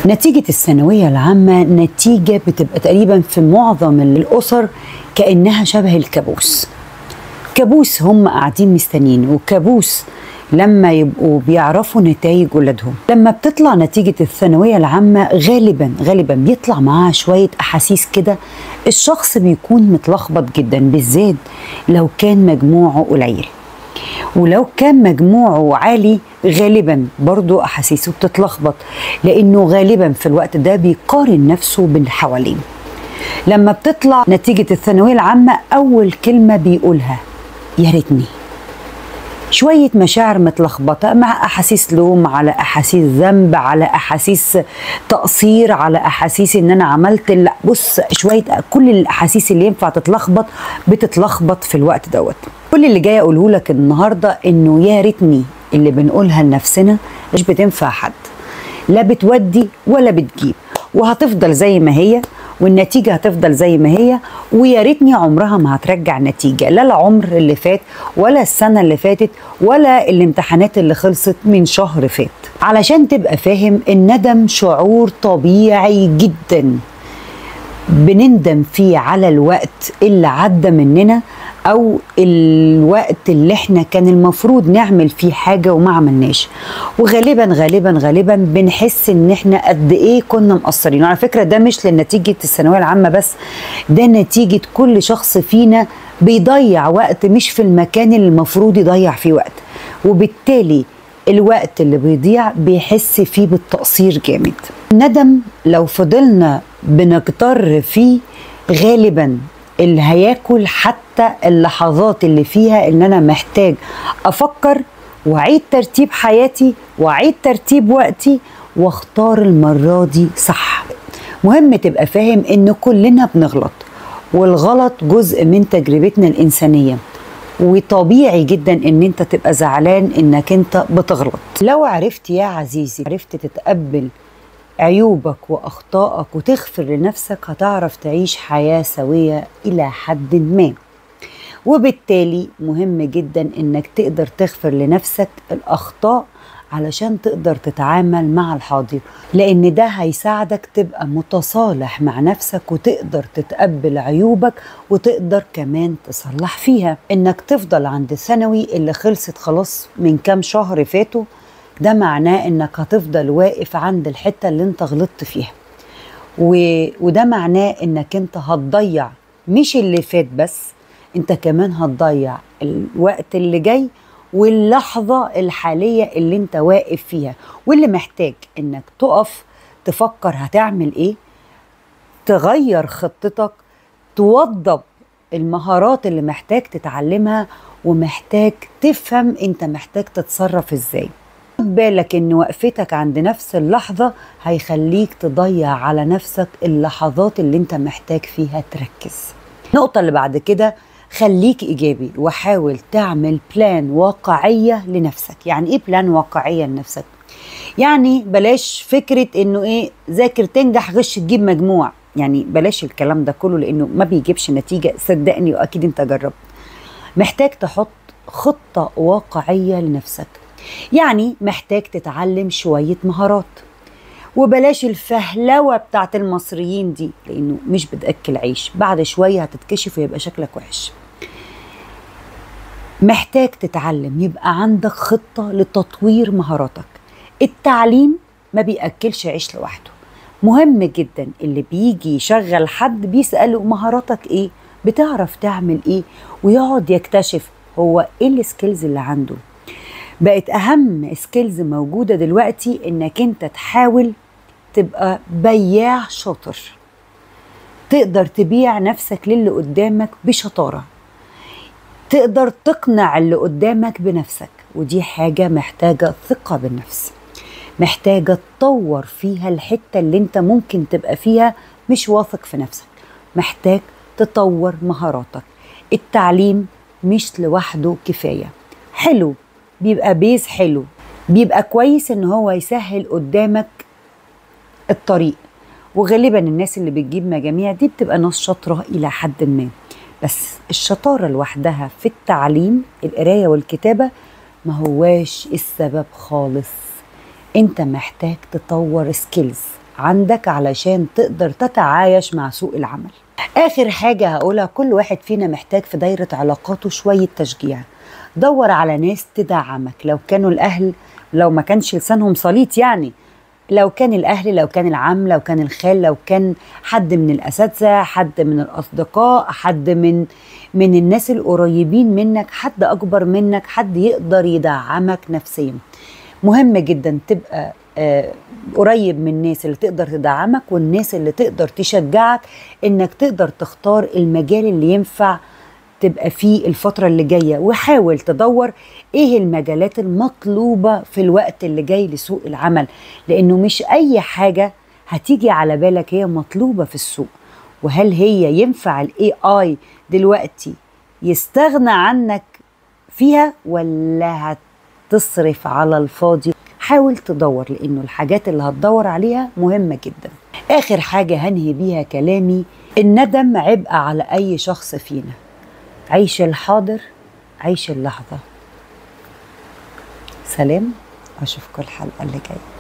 نتيجة الثانوية العامة نتيجة بتبقى تقريبا في معظم الأسر كأنها شبه الكابوس. كابوس هم قاعدين مستنيين، وكابوس لما يبقوا بيعرفوا نتائج ولادهم. لما بتطلع نتيجة الثانوية العامة غالبا بيطلع معاها شوية أحاسيس كده، الشخص بيكون متلخبط جدا، بالذات لو كان مجموعة قليل، ولو كان مجموعة عالي غالبا برضو أحاسيسه بتتلخبط، لأنه غالبا في الوقت ده بيقارن نفسه باللي حواليه. لما بتطلع نتيجة الثانوية العامة أول كلمة بيقولها يا ريتني. شوية مشاعر متلخبطة مع أحاسيس لوم، على أحاسيس ذنب، على أحاسيس تقصير، على أحاسيس إن أنا عملت لا. بص، شوية كل الأحاسيس اللي ينفع تتلخبط بتتلخبط في الوقت دوت. كل اللي جاي أقوله لك النهاردة إنه يا ريتني اللي بنقولها لنفسنا مش بتنفع حد، لا بتودي ولا بتجيب، وهتفضل زي ما هي، والنتيجة هتفضل زي ما هي، ويا ريتني عمرها ما هترجع نتيجة، لا العمر اللي فات ولا السنة اللي فاتت ولا الامتحانات اللي خلصت من شهر فات. علشان تبقى فاهم، الندم شعور طبيعي جدا بنندم فيه على الوقت اللي عدى مننا، أو الوقت اللي احنا كان المفروض نعمل فيه حاجة وما عملناش، وغالبا غالبا غالبا بنحس ان احنا قد ايه كنا مقصرين. وعلى فكرة ده مش لنتيجة الثانوية العامة بس، ده نتيجة كل شخص فينا بيضيع وقت مش في المكان اللي المفروض يضيع فيه وقت، وبالتالي الوقت اللي بيضيع بيحس فيه بالتقصير جامد. الندم لو فضلنا بنجتر فيه غالبا اللي هياكل حتى اللحظات اللي فيها ان انا محتاج افكر واعيد ترتيب حياتي واعيد ترتيب وقتي واختار المرة دي صح. مهم تبقى فاهم ان كلنا بنغلط، والغلط جزء من تجربتنا الانسانية، وطبيعي جدا ان انت تبقى زعلان انك انت بتغلط. لو عرفت يا عزيزي، عرفت تتقبل عيوبك وأخطائك وتغفر لنفسك، هتعرف تعيش حياة سوية إلى حد ما. وبالتالي مهم جدا إنك تقدر تغفر لنفسك الأخطاء علشان تقدر تتعامل مع الحاضر، لأن ده هيساعدك تبقى متصالح مع نفسك وتقدر تتقبل عيوبك وتقدر كمان تصلح فيها. إنك تفضل عند الثانوي اللي خلصت خلاص من كام شهر فاتوا، ده معناه انك هتفضل واقف عند الحتة اللي انت غلطت فيها، وده معناه انك انت هتضيع مش اللي فات بس، انت كمان هتضيع الوقت اللي جاي واللحظة الحالية اللي انت واقف فيها، واللي محتاج انك تقف تفكر هتعمل ايه، تغير خطتك، توضب المهارات اللي محتاج تتعلمها، ومحتاج تفهم انت محتاج تتصرف ازاي. خد بالك ان وقفتك عند نفس اللحظة هيخليك تضيع على نفسك اللحظات اللي انت محتاج فيها تركز. النقطة اللي بعد كده، خليك ايجابي وحاول تعمل plan واقعية لنفسك. يعني ايه plan واقعية لنفسك؟ يعني بلاش فكرة انه ايه ذاكر تنجح غش تجيب مجموع، يعني بلاش الكلام ده كله لانه ما بيجيبش نتيجة، صدقني واكيد انت جربت. محتاج تحط خطة واقعية لنفسك، يعني محتاج تتعلم شوية مهارات، وبلاش الفهلوة بتاعت المصريين دي لأنه مش بتأكل عيش، بعد شوية هتتكشف ويبقى شكلك وحش. محتاج تتعلم، يبقى عندك خطة لتطوير مهاراتك. التعليم ما بيأكلش عيش لوحده، مهم جدا اللي بيجي يشغل حد بيسأله مهاراتك ايه، بتعرف تعمل ايه، ويقعد يكتشف هو ايه ال skills اللي عنده. بقت اهم skills موجودة دلوقتي انك انت تحاول تبقى بياع شاطر، تقدر تبيع نفسك للي قدامك بشطارة، تقدر تقنع اللي قدامك بنفسك، ودي حاجة محتاجة ثقة بالنفس، محتاجة تطور فيها الحتة اللي انت ممكن تبقى فيها مش واثق في نفسك، محتاج تطور مهاراتك. التعليم مش لوحده كفاية، حلو بيبقى بيز، حلو بيبقى كويس ان هو يسهل قدامك الطريق، وغالبا الناس اللي بتجيب مجاميع دي بتبقى ناس شاطرة الى حد ما، بس الشطارة لوحدها في التعليم القراية والكتابة ما هواش السبب خالص. انت محتاج تطور skills عندك علشان تقدر تتعايش مع سوق العمل. آخر حاجة هقولها، كل واحد فينا محتاج في دايرة علاقاته شوية تشجيع. دور على ناس تدعمك، لو كانوا الأهل، لو ما كانش لسانهم صليط يعني، لو كان الأهل، لو كان العم، لو كان الخال، لو كان حد من الأساتذة، حد من الأصدقاء، حد من الناس القريبين منك، حد أكبر منك، حد يقدر يدعمك نفسيا. مهم جدا تبقى قريب من الناس اللي تقدر تدعمك والناس اللي تقدر تشجعك انك تقدر تختار المجال اللي ينفع تبقى فيه الفترة اللي جاية. وحاول تدور ايه المجالات المطلوبة في الوقت اللي جاي لسوق العمل، لانه مش اي حاجة هتيجي على بالك هي مطلوبة في السوق. وهل هي ينفع ال AI دلوقتي يستغنى عنك فيها ولا هتصرف على الفاضي؟ حاول تدور، لانه الحاجات اللي هتدور عليها مهمة جدا. اخر حاجة هنهي بيها كلامي، الندم عبء على اي شخص فينا. عيش الحاضر، عيش اللحظة. سلام، واشوفكم الحلقة اللي جاية.